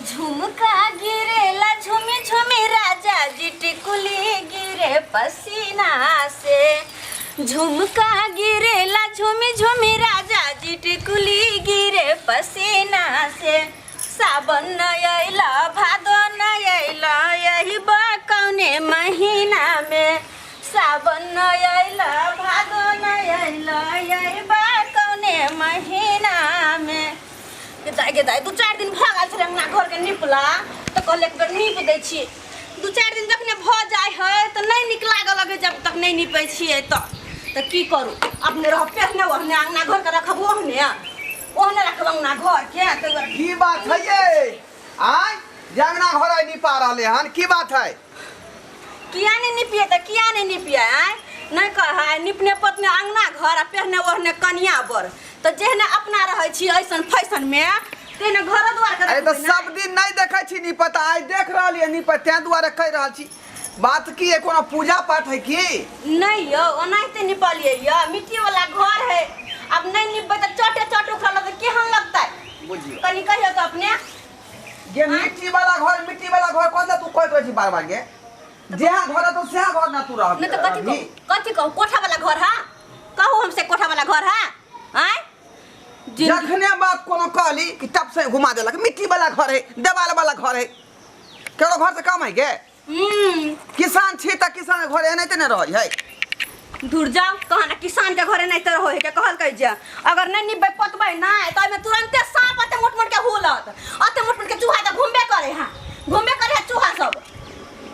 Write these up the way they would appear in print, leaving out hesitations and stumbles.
झुमका गिरेला झुमी झुमी राजा जी टिकुली गिरे पसीना से। झुमका गिरेला झुमी झुमी राजा जी टिकुली गिरे पसीना से। सावन न अइला भादो न अइला यही बा कौने महीना में। सावन न अइला भादो न अइला यही बा कौने महीना में। गे दाइ गे दाइ, 2-4 दिन भऽ गेल छलै अंगना घरके निपला, तऽ कहलियै एक बेर नीप दै छी। 2-4 दिन जखने भऽ जाइ है तऽ नहि नीक लागऽ लगै जब तक नहि नीपै छियै। तऽ की करू, अपने रहब पेहने ओहने अंगना घरके रखब ओहने ओहने रखब अंगना घरके। ताहि दुआरे की बात है ये आय जे अंगना घर आइ निपा रहले हन, की बात है? किया नहि निपियै तऽ किया नहि निपियै? आँय नहि कह है निपने पोतने अंगना घर आ पेहने ओढ़ने कनिया बर, तऽ जेहने अपना रहै छी ऐसन फैशन में तेहने घरो दुआर के अरे तऽ रखबै ने। सब दिन नहीं देखै छी निपत, आइ देख रहलियै निपत, तें दुआरे कहि रहल छी। बात की है, कोनो पूजा पाठ है की? नहीं यौ, ओनाहिते निपलियै यौ, मिट्टी वाला घर है, अब नहीं निपबै तऽ चटे चट उखड़ल तऽ केहन लगतै? बुझियौ कनि कहियौ तऽ अपने। गे मिट्टी वाला घर, मिट्टी वाला घर कोन सा तू कहैत रहै छी बार बार गे? जेहा घर है तो सेहा घर ना तू रह। नहीं तो कथी कहू, कथी कहू? कोठा वाला घर है, कहू हमसे कोठा वाला घर है? आँय जखने बात कोनो कहली कि टप से घुमा देलक, मिट्टी वाला घर है, देवाल वाला घर है, केकरो घर से कम है गे? किसान छी तऽ किसान के घर एनाहिते ने रहै है। दूर जाओ, कहा ना किसान के घरे नहीं तो रहे के कहल कह जे अगर नहीं निपबै पोतबै नहीं तो एमे तुरंते सांप अते मोट मोट के हुलत, अते मोट मोट के चूहा तऽ घूमबे करे है, घूमबे करे है चूहा सब,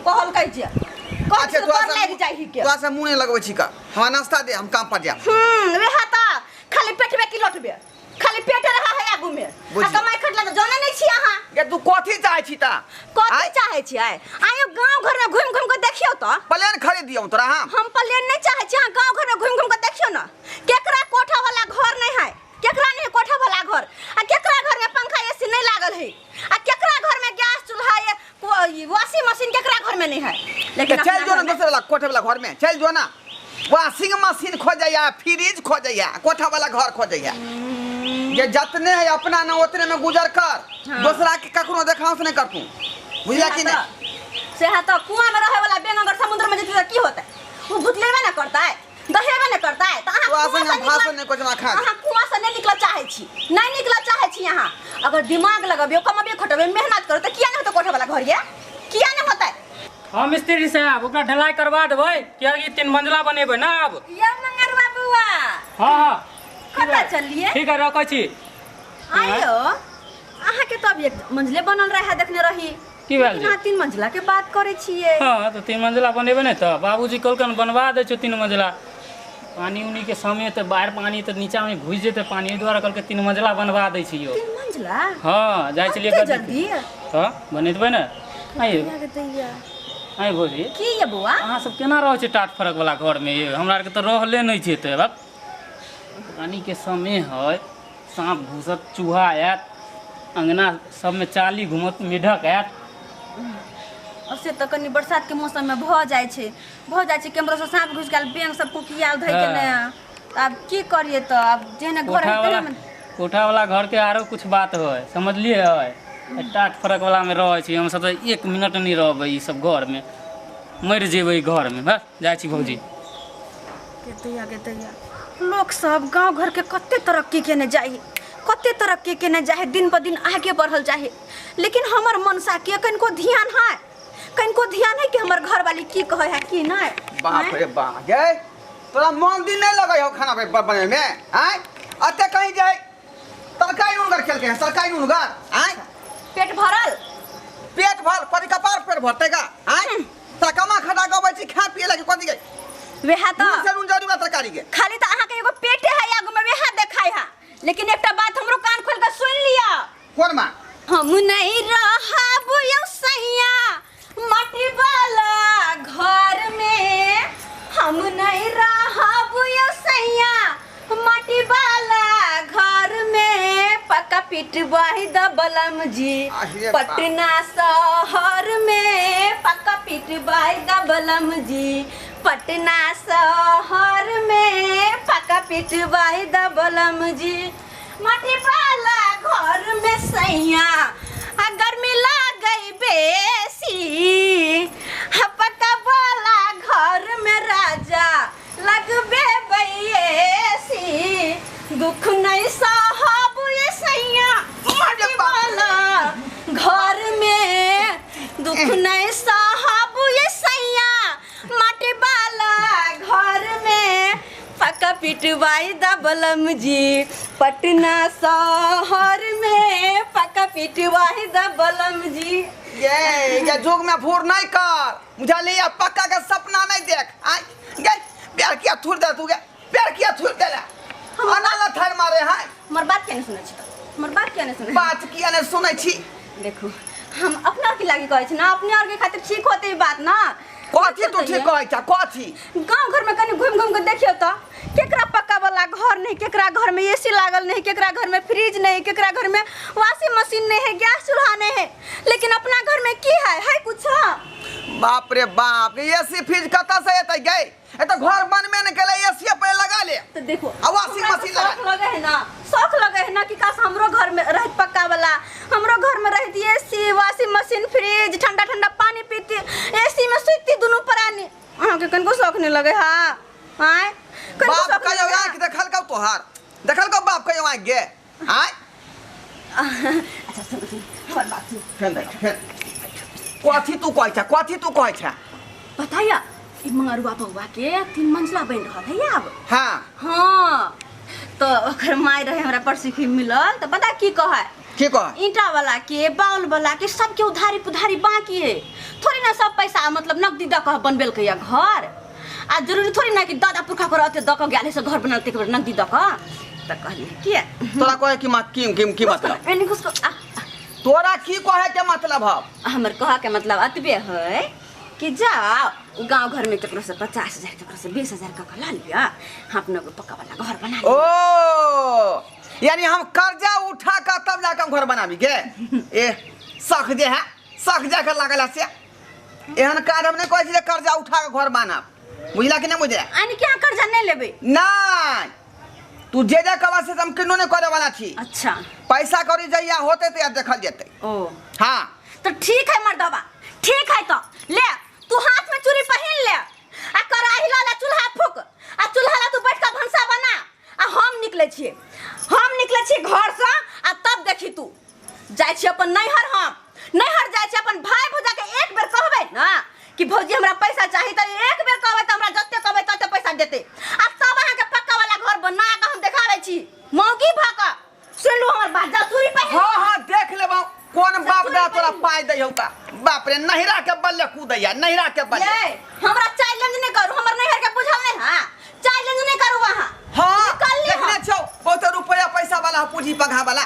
कहल कह जे कहल अच्छा से तोरा डर से लागि जाइ ही के। तोरा से मुँह नहीं लगबै छी का, हमरा नाश्ता दे, हम काम पर जाब। वएह तऽ खाली पेटबे की लौटबे, खाली पेट रहा है आगू में, आ बुझियौ। कमाई खटला तऽ जानै नहीं छी अहाँ। गे तू कथी चाहै छी ता? कथी आँय? चाहै छी? आइ आयो गाँव घर में घुमि घुमि के देखियौ तऽ। प्लेन खरीद दियौ तोरा हम? हम प्लेन नहीं चाहै छी, अहाँ गाँव घर में घुमि घुमि के देखियौ न, केकरा कोठा वाला घर नहीं है, केकरा नहीं है कोठा वाला घर, आ केकरा घर में पंखा एसी नहीं लागल है, आ केकरा घर में गैस चूल्हा ये वॉशिंग मशीन केकरा घर में नहीं है। लेकिन तऽ चलि अपना जो ना घर में दोसर वाला कोठा वाला घर में चलि जो ना, वॉशिंग मशीन खोजैया, फ्रिज खोजैया, कोठा वाला घर खोजैया। ये जतने है अपना ना उतने में गुजर कर। हाँ। दोसरा के कखनो देखाउस नहीं कर तू, बुझला कि नहीं? सेहा तऽ कुआं में रहे वाला बेंग अगर समुद्र में जेतै तऽ की होतै? ओ भुतलेबे ना करतै, दहेबे ना करतै। तऽ अहाँ तोरा कुआं संगे से भाषण निकलऽ नहि कोइ खा। अहाँ कुआं से नहीं निकलऽ चाहै छी, नहीं निकलऽ चाहै छी अहाँ। अगर दिमाग लगबियौ, कमबियौ खटबियौ, मेहनत करू तऽ किया नहीं होतै कोठा वाला घर ये? किया नहीं होतै? हम मिस्त्री साहब ओकरा ढलाई करवा देबै, कियाकि 3 मंजिला बनेबै ना आब। यौ मंगरवा बुआ। हाँ हाँ। कतऽ चलिए? ठीक है, रखै छी। आइयो अहाँके तऽ अभी 1 मंजिले बनल रहे देखने रही। की भेल लेकिन अहाँ 3 मंजिला के बात करै छियै। हाँ तऽ 3 मंजिला बनेबै ने तऽ बाबूजी कहलकन बनवा दै छौ 3 मंजिला। पानी उनी के समय तऽ बाढ़ि पानी तऽ नीचा में घुसि जेतै पानी, एहि दुआरे कहलकै 3 मंजिला बनवा दै छियौ। 3 मंजिला? हाँ जाइ छलियै एते गद्दी। जल्दी? तऽ बनेतबै ने। आइ आइ भौजी। की ये बौआ? अहाँ सब केना रहै छै टाट फरक वाला घर में? ये हमरा आरके तऽ रहले नहि छै। तऽ बक पानी के समय है, साँप घुसत, चूहा आयत, अंगना सबमे चाली घुमत, मेढक आयत। और से तऽ कनि बरसात के मौसम में भऽ जाइ छै, भऽ जाइ छै केम्हरो से साँप घुसि गेल, बेंग सब कुकियाल धरि के ने। तऽ आब की करियै? तऽ आब जेहने घर कोठा है वाला तेहने मे। कोठा वाला घर के आरो कुछ बात है, समझलिए है? टाट फरक वाला में रहै छी हमसब तऽ 1 मिनट नहीं रहबै ई सब घर में, मरि जेबै घर में। बस जाइ छी भौजी। गेतैया गेतैया लोक सब गाँव घर के कते तरक्की केने जाइ, कते तरक्की केने जाइ, दिन पर दिन आगे बढ़ल जाइ, लेकिन हमर मनसा के कनिको ध्यान है, कनिको ध्यान है कि हमर घरवाली की कहै है की नहीं? बाप रे बाप गे, तोरा मन दिन नहीं लगै हो खाना बने में? आँय अते कहीं जाए तरकारी नूनगर खेलके है, तरकारी नूनगर। आँय पेट भरल? पेट भर कथी कपार पेट भरतै का? आँय तोरा कमा खटा के अबै छी खा पिए लागी कथी के? वएह तऽ नून से नून जरूरी बा तरकारी के। खाली तऽ अहाँके एगो पेटे है आगू में, वएह देखाय है। लेकिन एकटा बात हमरो कान खोल के सुन लिअ। कोन बात? हम नहीं रहब यौ सैया माटी वाला घर में, हम नहीं रहब यौ सैया माटी वाला घर में, पक्का पिटवाही दबलम जी आहिरे बाप। पटना शहर में, पक्का पिटवाही दबलम जी पटना शहर में, पक्का पिटवाही दबलम जी माटी वाला घर में सैया। आ गर्मी दुख नहीं साहब ये सैया माटी वाला घर में पक्का पिटवाई दबलम जी पटना शहर में पक्का पिटवाई दबलम जी। ये जोग में फूर नहीं कर बुझलिए, पक्का के सपना नहीं देख। आय गे प्यार किया थूर दे तू गे, प्यार किया थूर दे ला अना लथर मारे है। हमर बात किया नहीं सुनै छी? हमर बात किया नहीं सुनै? बात किया नहीं सुनै छी? देखू हम अपना के लागी कहै छी ना, अपने और के खातिर ठीक होते बात ना। कथी तू ठीक कहै छ? कथी गांव घर में कनी घूम घूम के देखियो त केकरा पक्का वाला घर नहीं, केकरा घर में एसी लागल नहीं, केकरा घर में फ्रिज नहीं, केकरा घर में वॉशिंग मशीन नहीं है, गैस चूल्हा नहीं है, लेकिन अपना घर में की है? है कुछ? बाप रे बाप, एसी फ्रिज कत से एतै गे? ए त घर बनबे न केलै, एसी पे लगा ले। तो देखो आ वॉशिंग मशीन लगा। शौक लगे है ना, शौक लगे है ना कि काश हमरो घर में रहत पक्का वाला, हमरो घर में रहत एसी वॉशिंग मशीन फ्रिज, ठंडा ठंडा पानी पीती, एसी में सुती दुनू प्राणी। अहाँ के कनको शौक नहीं लगे? हां आय बाप कहियो आंख देखल कौ तोहार, देखल कौ बाप कहियो आंख गे? आय अच्छा सुन सुन हमर बात सुन। फेन देख फेन कथी तू कहै छ? कथी तू कहै छ? बताया ई मंगरुआ बौआ के 3 मंजिला बन रहल है आब। हां हां तो ओकर माय रहे हमरा परसुखी मिलल त पता की कहै? की कहै? ईंटा वाला के बाउल वाला के सबके उधारी पुधारी बाकी है, थोड़ी ना सब पैसा मतलब नकदी द कह बनबेल के घर, आ जरूरी थोड़ी ना कि दादा पुरखा कर अते the क गेल से घर बनल ते नकदी the क। त कहली के तोरा कहे कि मा की की की मतलब? एनी कुछ तोरा की कहे के मतलब है? हमर कहे के मतलब अतबे है कि जाओ गांव घर में केकरो से 50,000 केकरो से 20,000 का ला लिया, अपना को पक्का वाला घर बना लिया। ओ यानी हम कर्जा उठा कर तब जाकर हम घर बनाबी गे? ए सख जे है सख जाकर लागल से एहन काज हम नहीं कहै छी जे कर्जा उठा के घर बनाब, बुझला कि नहीं बुझला? यानी कि अहाँ कर्जा नहीं लेबै? नहीं, तू जे जे कहबा से हम किनो नहीं करे वाला छी। अच्छा पैसा कौड़ी जहिया होते तहिया देखल जेतै। ओ हाँ तो ठीक है मर्दबा, ठीक है तो ले तू हाथ में चूड़ी पहिन ले आ कड़ाही ला चूल्हा फूक आ चूल्हा ला तू बैठ के भनसा बना आ हम निकले छियै, हम निकले छियै घर से आ तब देखी तू जाइ छियै अपन नैहर। हम नैहर जाइ छियै अपन भाई भौजा के एक बेर कहबै ना कि भौजी हमरा पैसा चाही त एक बेर कहबै त हमरा जते कहबै तते पैसा देतै आ तब अहाँ के पक्का वाला घर बना के हम देखाबै छी मौगी भ के। सुन लू हमर बात, जा चूड़ी पहिन। हां हां देख लेबौ कोन बाप दा तोरा पाई दै हौ ता। बाप रे नहिरा के बल्ले कूदैया, नहिरा के बल्ले। ये हमरा चैलेंज नहीं करू, हमर नैहर के बुझल नहीं। हां चैलेंज नहीं करू वहां। हां निकल ले। देखने छौ बहुत रुपया पैसा वाला पूंजी पघा वाला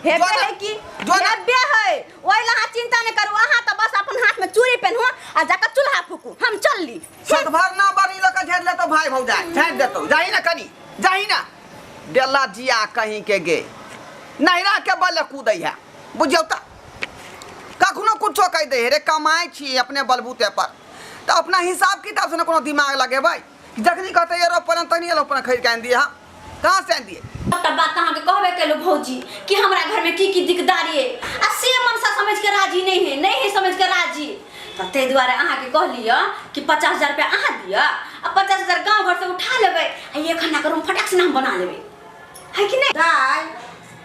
हेबे है कि हेबे है, ओइ ला अहाँ चिंता नहीं करू, अहाँ त बस अपन हाथ में चूड़ी पेन्हू आ जाकर चूल्हा फूकू, हम चलली। सतभर ना बड़ी लक झेड़ लेतो भाई भौजा, झाड़ देतो। जाही ना कनी, जाही ना डेला जिया कहीं के गे नहिरा के बल्ले कूदैया, बुझियौ त कखनो कुछो कहि दे रे। कमाइ छी अपने बलबूते पर त अपना हिसाब किताब से न कोनो दिमाग लगेबै। जखनी कहते एरोप्लेन तखनी एरोप्लेन खरीद के आनि दिए, हम कहाँ से आनि दिए? तब बात अहाँ के कहबे केलू भौजी कि हमरा घर में की की दिकदारी है आ से मनसा समझ के राजी नहीं है, नहीं है समझ के राजी, त ताहि दुआरे अहाँ के कहलिय कि 50,000 रुपया अहाँ दिअ आ 50,000 गाँव घर से उठा लेबै आ एक खाना के रूम फटाक से हम बना लेबै, है कि नहीं? दाय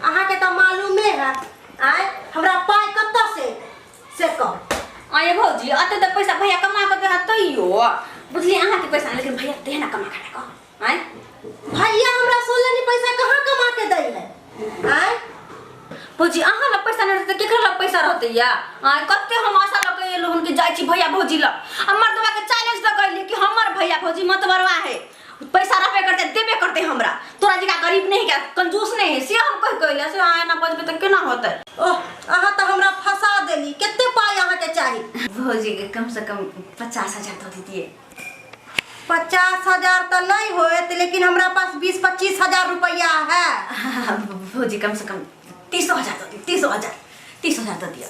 अहाँ के त मालूमे है आय हमरा पाई कतऽ से कह। आये भौजी अते त पैसा भैया कमा के देहा तैयो बुझलिए अहाँ के पैसा, लेकिन भैया देह ना कमा के कह। आय भैया हमरा सोलनी पैसा कहाँ कमा के दै है? आय भौजी अहाँ लग पैसा नहीं रहतै केकरा लग पैसा रहतै या? आय कते हम आशा लग के एलहुँ कि जाइ छी भैया भौजी लग आ मर्दबा के चैलेंज लगैली कि हमर भैया भौजी मतबरवा है, पैसा रहबे करते देबे करते हमरा, तोरा जका गरीब नहीं है कंजूस नहीं है, से हम कह कहले से आय ना बजबे त केना होतै? ओह अहाँ त हमरा फंसा देली। कते पाई अहाँ के चाही? भौजी के कम से कम 50,000 दऽ दितियै। 50,000 त नहीं होत, लेकिन हमरा पास 20-25,000 रुपया है। भौजी कम से कम 30,000 दऽ दियौ, 30,000 30,000 दऽ दियौ।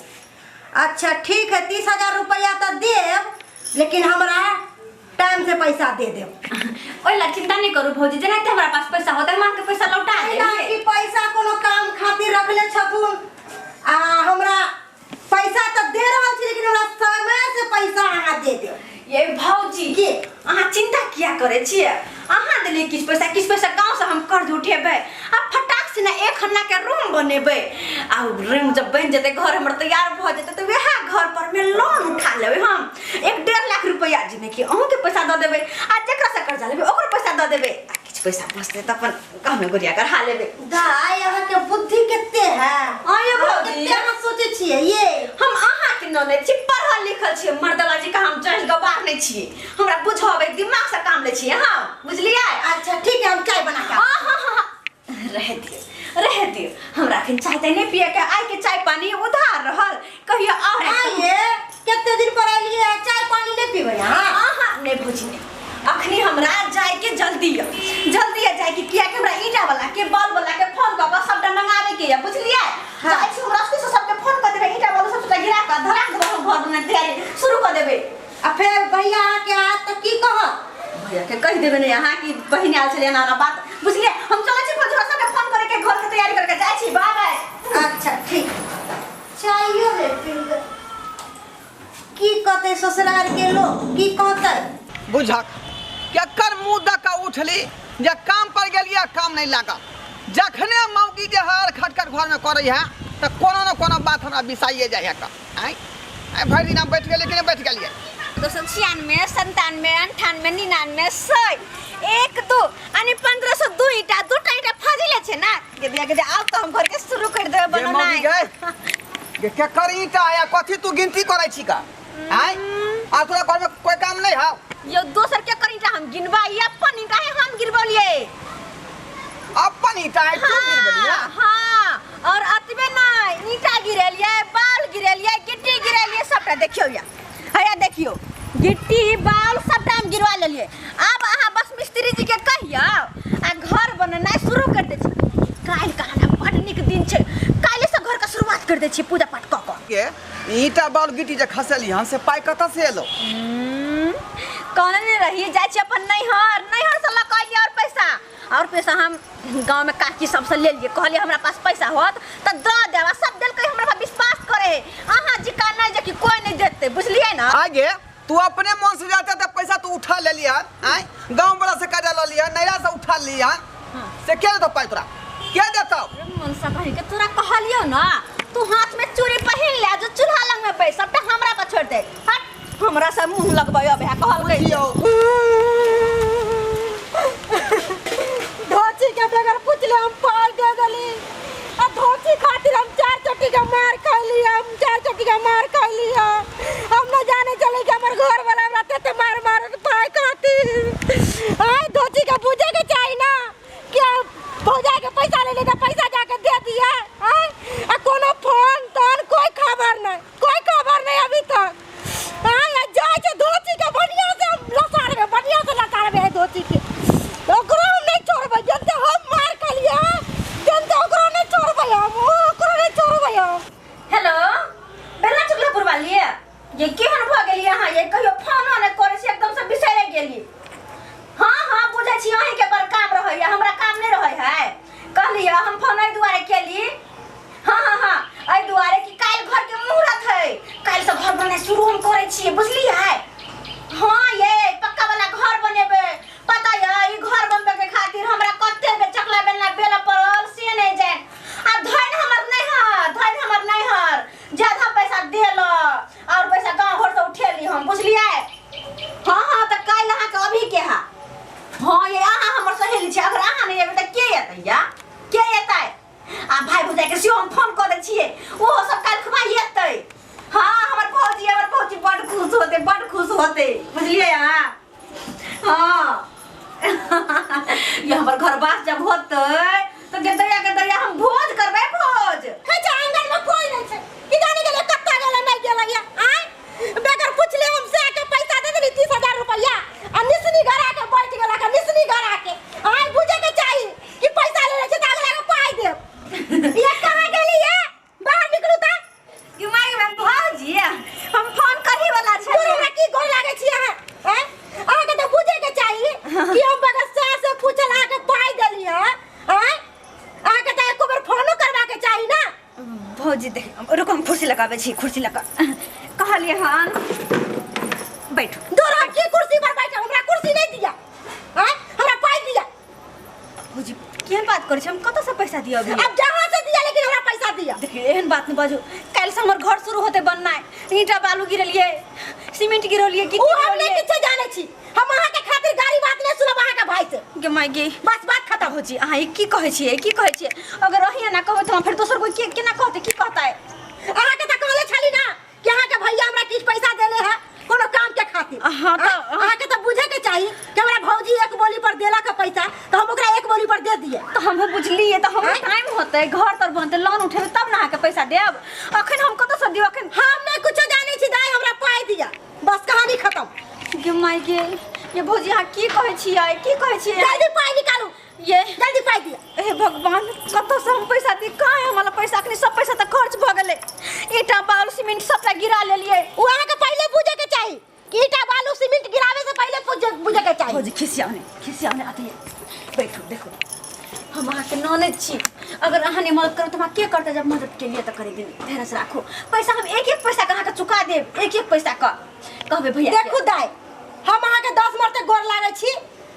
अच्छा ठीक है 30,000 रुपया त देब, लेकिन हमरा टाइम से पैसा दे देब। ओइ ला चिंता नहीं करू भौजी, जेनाहिते हमरा पास पैसा होतै हम अहाँके पैसा लौटा देब। कि पैसा कोनो काम खातिर रखले छथुन आ हमरा पैसा त दे रहल छी, लेकिन हमरा समय से पैसा अहाँ दे देब। ये भौजी के अहाँ चिंता किया करै छियै? अहाँ देलियै किछु पैसा, किछु पैसा गाँव से हम कर्ज उठेबै आ फटाक से ना एक हन्ना के रूम बनेबै आ रूम जब बनि जेतै घर हमर तैयार भऽ जेतै तऽ वएह घर पर में लोन उठा दऽ देबै आ जेकरा से कर्जा लेबै ओकरो पैसा दऽ देबै आ किछु पैसा बचतै तऽ अपन गहना गुड़िया गढ़ा लेबै। दाय अहाँके बुद्धि कते है? हाँ ये भौजी। कते अहाँ सोचै छियै ये? हम अहाँके ननैद छी, पढ़ल लिखल छियै, मर्दवा जी के हम चढ़ि गवार नहि छियै, हमरा बुझबै दिमाग से काम लै छियै हम, बुझलियै? अच्छा ठीक है, हम चाय बना के हाँ हाँ हाँ रह दियौ रह दियौ, हमरा अखन चाय ताय नहि पियके, आइ के चाय पानी उधार रहल, कहियो और आइए कते दिन पर एलियै, चाय पानी नहि पीबै अहाँ? अहाँ नहि भौजी नहि, अखनी हमरा जायके जल्दी यऽ, जल्दी यऽ जायके, कियाकि हमरा ईंटा वाला के बॉल वाला के फोन कऽ कऽ सबटा मंगाबै के यऽ, बुझलियै? हाँ। जाइ छी हम रस्ते से सबके फोन कऽ देबै, ईंटा वाला सबटा गिरा कऽ धरा देबै, हम घर बना तैयारी शुरू कऽ देबै। आ फेर भैया अहाँके आयत तऽ की कहत? भैया के कहि देबै ने अहाँ कि बहिन आयल छलै एना एना बात, बुझलियै? हम चलै छी भौजी, सबके फोन करे के घर के तैयारी करके जाइ छी, बाय बाय। अच्छा ठीक, चाइयो ले पी। की कहतै ससुराल के लोग, की कहतै? बुझक केकर मुँह दऽ कऽ उठली जे काम पर गेलियै काम नहीं लागल, जखने मौगी जे हर खटखट घरमे करै है तऽ कोनो ने कोनो बात हमरा बिसाइए जाइ है। आँय आइ भरि दिन हम बैठ गेलियै कि नहि बैठ गेलियै? 296 97 98 99 100 1 2 यानी 1502 ईंटा, दूटा ईंटा फाजिले छै ना। गेदिया गेदिया आब तऽ हम घर के शुरू कर देबै बनेनाइ। गे केकर ईंटा या कथी तू गिनती करै छी का? आँय आ तोरा घरमे कोई काम नहीं हौ? यो दोसर के कर ईंटा हम गिनबा, ई अपन ईंटा है हम गिरबलियै। अपन ईंटा है तू गिरबलियै? हाँ, और अतबे नहीं ईंटा गिरेलियै, बाल गिरेलियै, गिट्टी गिरेलियै, सबटा देखियौ या हैया देखियौ गिट्टी बाल सबटा हम गिरवा लेलियै। आब अहाँ बस मिस्त्री जी के कहियौ आ घर बनेनाइ शुरू कर दै छी। काल्हि कहाँ बड नीक दिन छै, काल्हि से घर के शुरुआत कर दै छी पूजा पाठ कऽ कऽ। के ईंटा बाल गिट्टी जे खसेली हन से पाइ कतऽ से एलो? कहने नहि रही जाइ छी अपन नैहर, नैहर से लऽ कऽ अयलियै और पैसा, और पैसा हम गाँव में काकी सबसे ले लिए, कहलियै हमरा पास पैसा होत तऽ दऽ देब, आ सब देलकै, हमरा पर विश्वास करे है, अहाँ जिका नहि जे कि कोइ नहि देतै, बुझलियै ना? आगे तू अपने मन से जाते तऽ पैसा तू उठा ले लिया, आँय गाँव वाला से कर्जा लऽ लिया, नैहरा से उठा लिया, से के देतौ पाइ तोरा? के देतौ? मनसा कही के तोरा कहलियौ ना तू हाथ में चूड़ी पहिन ले, जो चूल्हा लग में बैस, सबटा हमरा पर छोड़ दे, हट हमरा से मुंह लगबै अब है कहलकै। धोती के बगैर पूछले हम पाल दे देली, आ धोती खातिर हम 4 चट्टी के मार खैली, हम 4 चट्टी के मार खैली। हम न जाने चले कि हमर घर वाला हमरा तते मार मार पाए खातिर। आय धोती के बुझे के चाही ना कि भौजाई के पैसा ले ले त पैसा जाके दे दिया। आय आ कोनो फोन तोन कोई खबर नहीं, कोई खबर नहीं अभी तक। आय जाय के धोती के बढ़िया से लसाड़बे, बढ़िया से लसाड़बे धोती के, ओकरो हम नहीं छोड़बै, जनते हम मार खलियै जनते ओकरो नहीं छोड़बै हम, ओकरो नहीं छोड़बै हम। हेलो बेला चुगलापुर वाली ये केहन भऽ गेलियै अहाँ? ये कहियो फोनो नहि करै छी, एकदम से बिसरि गेलियै। हाँ हाँ बुझै छी अहीँके बड़ काम रहैया, हमरा काम नहि रहै है। कहलियै हम फोन एहि दुआरे केली, हाँ हाँ हाँ एहि दुआरे कि काल्हि घरके मुहूर्त है, काल्हिसँ घर बनेनाइ शुरू हम करै छियै, बुझलियै? हाँ ये पक्का वाला घर बनेबै, पता यऽ ई घर बनबैके खातिर हमरा कते बेर चकला बेलना बेलऽ पड़ल से नहि जानि। आ धनि हमर नैहर, धनि हमर नैहर ज्यादा पैसा देल और पैसा गाँव घरसँ उठेली हम, बुझलियै? हाँ हाँ तऽ काल्हि अहाँके अभी के हा, हाँ ये अहाँ हमर सहेली छी, अगर अहाँ नहि एबै तऽ के एतै या के एतै? आ भाय भौजाइके सेहो हम फोन कऽ दै छियै, ओहो सब काल्हि खुमा एतै। हाँ हमर भौजी बड्ड खुश होतै, बड्ड खुश होतै, बुझलियै अहाँ? हाँ ये हमर घर बास जब होतै तऽ गेदैया गेदैया हम भोज करबै, भोज। अच्छा आंगन में कोई नहीं छै, की जाने गेलै कत्ता गेलै नहीं गेलै या। आय बगैर पूछले हम से के पैसा दे देली 30,000 रुपया आ निसनी घरा के बैठ गेला के निसनी घरा के। आय बुझे के चाही कि पैसा ले छै त अगला के पाई देब। ये कहां गेली ये? बाहर निकलू त। कि my भौजी हम फोन करही वाला छै। तोरा हमरा की गोर लागै छी अहाँ? आय अहाँ के त बुझे के चाही कि हम बगैर सास से पूछल अहाँ के पाई देली हं। आय अहाँ के त एको बेर फोनो करबा के चाही ना। भौजी देख रुको हम कुर्सी लगाबै छी, कुर्सी लगा कहलियै हन बैठू। दूर हम की कुर्सी पर बैठब, हमरा कुर्सी नहीं दिया। आय हमरा पाई दिया। भौजी केहन बात करै छी, हम कतऽ से पैसा दिअ अभी? अब जहाँ से दिया लेकिन हमरा पैसा दिया। देखियौ एहन बात नहि बाजू, काल्हि से हमर घर शुरू होतै बननाइ, ईंटा बालू गिरेलियै, सीमेंट गिरौलिए कि उ हम नहीं किछो जानै छी। हम अहाँ के खातिर गाली बात नहीं सुनब अहाँ के भाई से। गे माय गे, बस बात खत्म। भौजी अहाँ ई की कहै छियै, की कहै छियै? अगर अहीं एना कहबै तऽ हम फेर दोसर कोई के केना कहतै, की कहतै? अहाँ के तऽ कहले छली ना कि अहाँ के भैया हमरा किछ पैसा देले है कोनो काम के खातिर। हाँ, तऽ- अहाँ के तऽ बुझे के चाही कि हमरा भौजी एक बोली पर देलक है पैसा तऽ हम ओकरा एक बोली पर दे दिए। तऽ हमहूँ बुझलियै, तऽ हमरो आँय? टाइम होतै, घर तर बनतै, लोन उठेबै तब ने अहाँके पैसा देब। अखन हम कतऽसँ दियौ अखन? हम नहीं कुछो जानै छी दाई, हमरा पाइ दिया, बस कहानी खत्म। गे माय गे, ये भौजी अहाँ की कहै छियै, की कहै छियै? जल्दी पाइ निकालू, ये जल्दी पाइ दिया। हे भगवान, कतऽसँ हम पैसा दी? कहाँ है हमरा पैसा? अखनी सब पैसा तऽ खर्च भऽ गेलै, ईटा बालू सीमेंट सबटा गिरा लेलियै। उ अहाँके पहिले बुझे के चाही कि ईटा बालू सीमेंट गिरावे से पहिले बुझे के चाही। भौजी खिसियाउ नहि, खिसियाउ नहि, अथी बैठू। देखू हम अहाँके ननद छी, अगर अहाँ नहि मदद करब तऽ हमरा के करतै? जब मदद के लिए तऽ करै दिन धैर्य राखू। पैसा हम एक एक पैसा के अहाँके चुका देब, एक एक पैसा के कहबै भैया के। देखू दाई, हम अहाँके 10 मरते गोर लागै छी,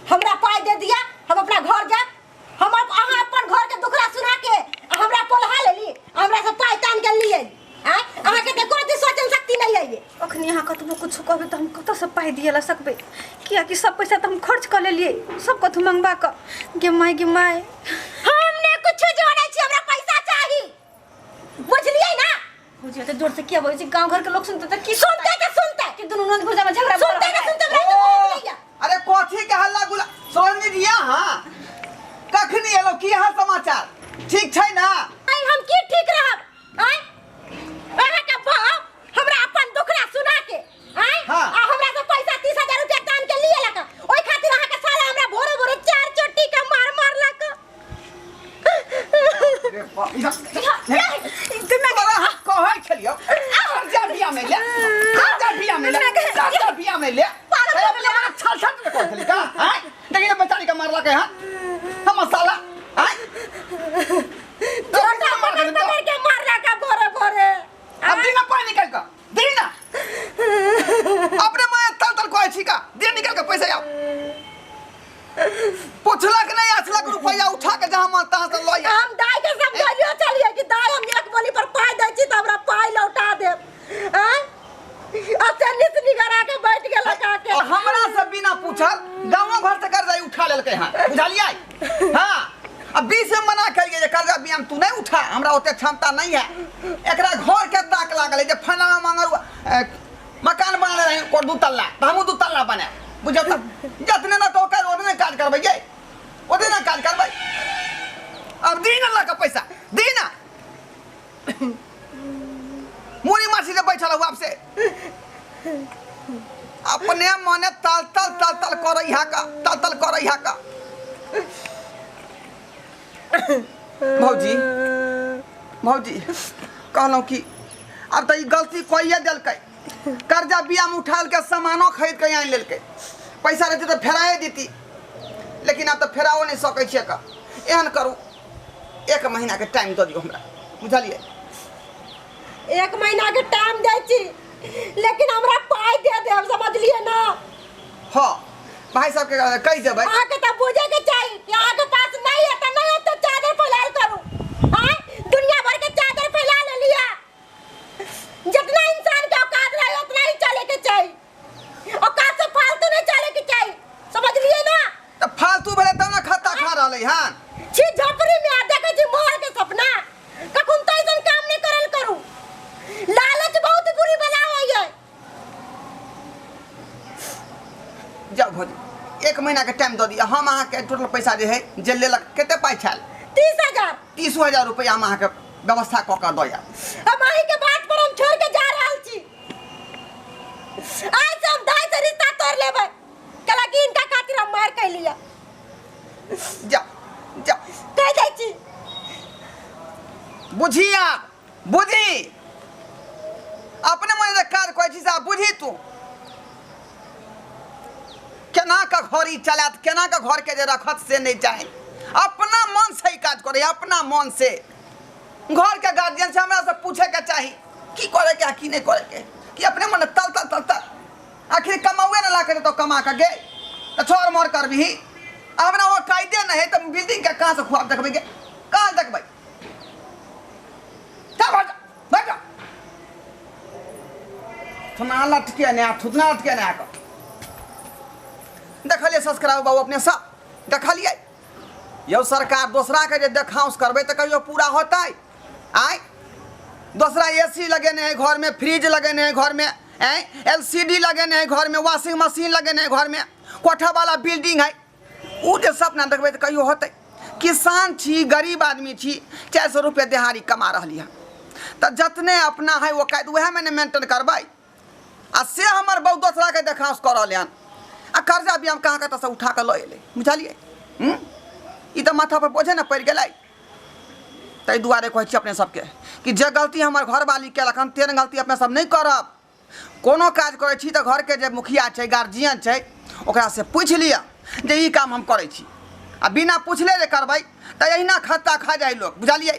हमरा पाइ दे दिया, हम अपना घर जायब। हम अहाँ अपन घर के दुखड़ा सुना के हमरा पोलहा लेली, हमरा से पाइ तान के लिए आँय? अहाँके तऽ कोई सोचन शक्ति नहीं है। अखनी अहाँ कतबो कुछो कहबै तऽ हम कतऽसँ पाइ दिअ लए सकबै? कियाकि सब पैसा तऽ हम खर्च कऽ लेलियै सब कथू मंगबा कऽ। गे माय, गे माय, हम ने कुछो जानै छी, हमरा पैसा चाही, बुझलियै ना? भौजी एते जोर से किया बजै छी? गाँव घर के लोग सुनतै तऽ की सुनते तऽ सुनते कि दुनू ननद भौजा में झगड़ा भऽ सुनते रहल तऽ है। सुनते, हमरा तऽ बोल नहीं है। अरे कथी के हल्ला गुला? सरोजनी जी हाँ कखनी एलो? की हाल समाचार, ठीक छै ना? आइ हम की ठीक रहब? आँय, अहाँके बाप हमरा अपन दुखड़ा सुना के आँय हाँ। आ हमरा से पैसा 30,000 रुपया तान के लिए लक, ओहि खातिर अहाँके साला हमरा भोरे भोरे 4 चोटी के मार मारलक। रे बाप, तोरा हम कहै छलियौ, कर्जा बिया में ले, कर्जा बिया में ले, कर्जा बिया में ले। अरे अपने बड़ा छल छल के कहै छली का? आँय? देखी ने बेचारी के मारलकै हँ, हमर साला, आँय? छोटा पकड़ पकड़ के मारलक भोरे भोरे। अब दीना पानी निकाल का, दीना। अपने मैं तल तल कहै छी का, दीना निकाल के पैसा आओ। पुछलक नहीं, आछलक रुपया उठा के जहाँ मन तहाँ से लऽ आ। हम दाई के समझाइयो चलिए कि दाई हम एक बोली पर पाई दै छी तऽ हमरा पाई लौटा देब। आँय? आ से निसनी गरा के बैठ गेलक आके। और हमरा से बिना पूछल गाँवो घर से कर्जा उठा लेलकै हँ, बुझलियै? हाँ, अब 20 में मना करिए जे कर्जा बियाम तू नहीं उठा, हमरा ओते क्षमता नहीं है। एकरा घर के ताक लागल है जे फलाना मांगर मकान बना रहे को दू तल्ला, तऽ हमहूँ दू तल्ला बनायब, बुझल? तऽ जतने ना तो ओकर ओतने काज करबै गे, ओतने ना काज करबै। अब दी ना लऽ के पैसा, दी ना। मुड़ी माछी जे बैठल हुआ से अपने मने तल तल तल तल करै हा का, तल तल करै हा का। भौजी, भौजी कहलहुँ कि अब तऽ ई गलती कइए देलकै, कर्जा बियाम उठा के सामानो खरीद के आनि लेलकै, पैसा रहतै तऽ फेराए देती, लेकिन आब तऽ फेराओ नहि सकै छियै का। एहन करू, 1 महीना के टाइम दऽ दियौ हमरा, बुझलियै? 1 महीना के टाइम दै छी, लेकिन हमरा पाइ दे देब, समझलियै ना? हाँ, भाई साहब के कहि देबै। अहाँके तऽ बुझे के चाही कि अहाँके पास नहीं है तऽ नहीं होते चादर फैलाल करू। आँय, दुनिया भर के चादर फैला लेलियै, जितना इंसान के औकात रहे उतना ही चले के चाही, औकात से फालतू नहीं चले के चाही, समझलियै ना? तऽ फालतू भेलै तब ने खत्ता खा रहलै हन। छी झोपड़ी में आ देखै छी मोहर के सपना, कखन तो ऐसन काम नहीं करल करू, लालच बहुत बुरी बला होइए। जाउ भौजी, 1 महीना के टाइम दऽ दिअ, हम अहाँके टोटल पैसा जे है जे लेलक कते पाइ छल? 30,000। 30,000 रुपया हम अहाँके व्यवस्था कऽ के दऽ आयब। हम अहीं के बात पर हम छोड़ के जा रहल छी, आज से हम दाई से रिश्ता तोड़ लेबै, कला कि इनका खातिर हम मार कैलियै। जाउ जाउ, कहि दै छी। बुझी आब, बुझी अपने मने जे काज करै छी से आब बुझी तू केना के घर ई चलायत, केना के घर के जे रखत से नहीं चाहे, अपना मन से ही काज करे, अपना मन से। घर के गार्जियन से हमरा से पूछे के चाही की करे के आ की नहीं करे के, कि अपने मन तल तल तल तल आखिर कमाउए ना ला के तो कमा के गे तो छोड़ मोड़ करबिही। हमरा वो कायदे नहीं है तो बिल्डिंग के कहाँ से खुआब देखबै गे, कहाँ देखबै? चल भाग जा, भाग जा। थुना लटके ने थुतना लटके ने आके देखलियै सब्सक्राइब बाबू अपने सब देखलियै यौ सरकार दोसराके जे देखाउस करबै तऽ कहियो पूरा होतै आँय दोसरा ए सी लगेने है घरमे फ्रिज लगेने है घरमे आँय एल सी डी लगेने है घरमे वॉशिंग मशीन लगेने है घरमे कोठावाला बिल्डिंग है ओ जे सपना देखबै तऽ कहियो होतै किसान छी गरीब आदमी छी 400 रुपया दिहाड़ी कमा रहली हँ तऽ जतने अपना है ओ काटि उएहमे ने मेंटेन करबै आ से हमर बहु दोसराके देखास कऽ रहलै हन आ कर्जा भी हम कहाँ कतऽसँ उठा कऽ लऽ एलै बुझलियै हूँ ई तऽ माथापर बोझे ने पड़ि गेलै ताहि दुआरे कहै छी अपने सबके कि जे गलती हमर घरवाली केलक हन तेहन गलती अपने सब नहि करब कोनो काज करै छी तऽ घरके जे मुखिया छै गार्जियन छै ओकरासँ पूछि लिअ जे ई काम हम करै छी आ बिना पुछले जे करबै तऽ एहिना खत्ता खा जाइ लोक बुझलियै।